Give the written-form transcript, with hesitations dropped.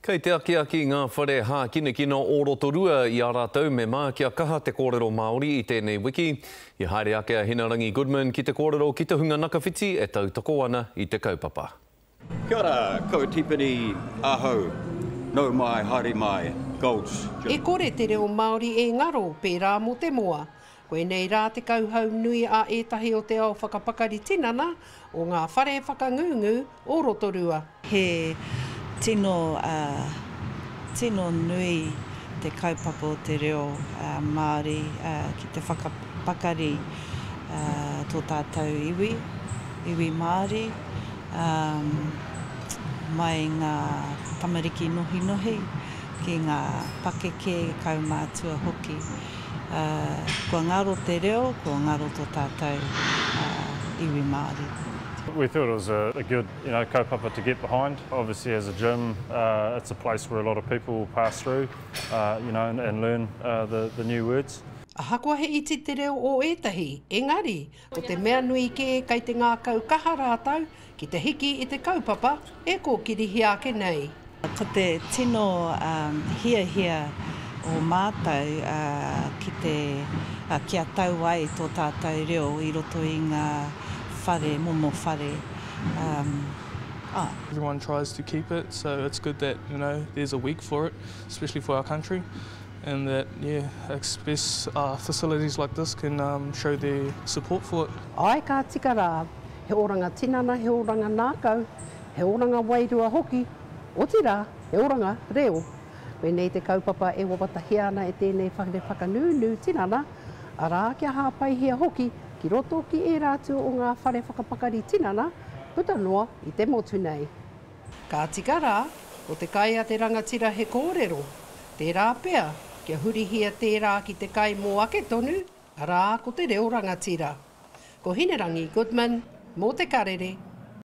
Kei te akiaki ngā whare hākinakina o Rotorua i ā rātou mema kia kaha te kōrero Māori i tēnei wiki. I haere ake a Hinarangi Goodman ki te kōrero ki te hunga nakawhiti e tautoko ana i te kaupapa. Kia ora, ko Tipene ahau, nau mai, haere mai, Golds Gym. E kore te reo Māori e ngaro, pērā mō te moa. Koinei rā te kauhau nui a ētahi o te ao whakapakari tinana o ngā whare whakangungu o Rotorua. He tino, tino nui te kaupapa o te reo Māori ki te whakapakari tō tātou iwi, iwi Māori, mai ngā tamariki nohinohi ki ngā pakeke, kaumātua hoki. Kua ngaro te reo, kua ngaro tō tātou iwi Māori. We thought it was a good, you know, kaupapa to get behind. Obviously as a gym, it's a place where a lot of people pass through, you know, and learn the, the new words. Ahakoa he iti te reo o ētahi, engari, ko te mea nui kē kei te ngākau kaha rātou ki te hiki i te kaupapa e kōkirihia ake nei. Ko te tino hiahia o mātou ki te kia tau ai tō tātou reo i roto i ngā whare, momo whare, ā. Everyone tries to keep it so it's good that you know there's a week for it especially for our country and that yeah express facilities like this can show their support for it. Āe ka tika rā, he oranga tinana, he oranga nākau, he oranga wairua hoki, otirā, he oranga reo. Koinei te kaupapa e wawatahia ana e tēnei whare whakanūnū tinana, arā kia hāpaihia hoki ki roto ki ērā atu o ngā whare whakapakari tinana puta noa i te motu nei. Ka tika rā, ko te kai a te rangatira he kōrero. Tērā pea, kia hurihia tērā ki te kai mō ake tonu, arā ko te reo rangatira. Ko Hinerangi Goodman, mō Te Karere.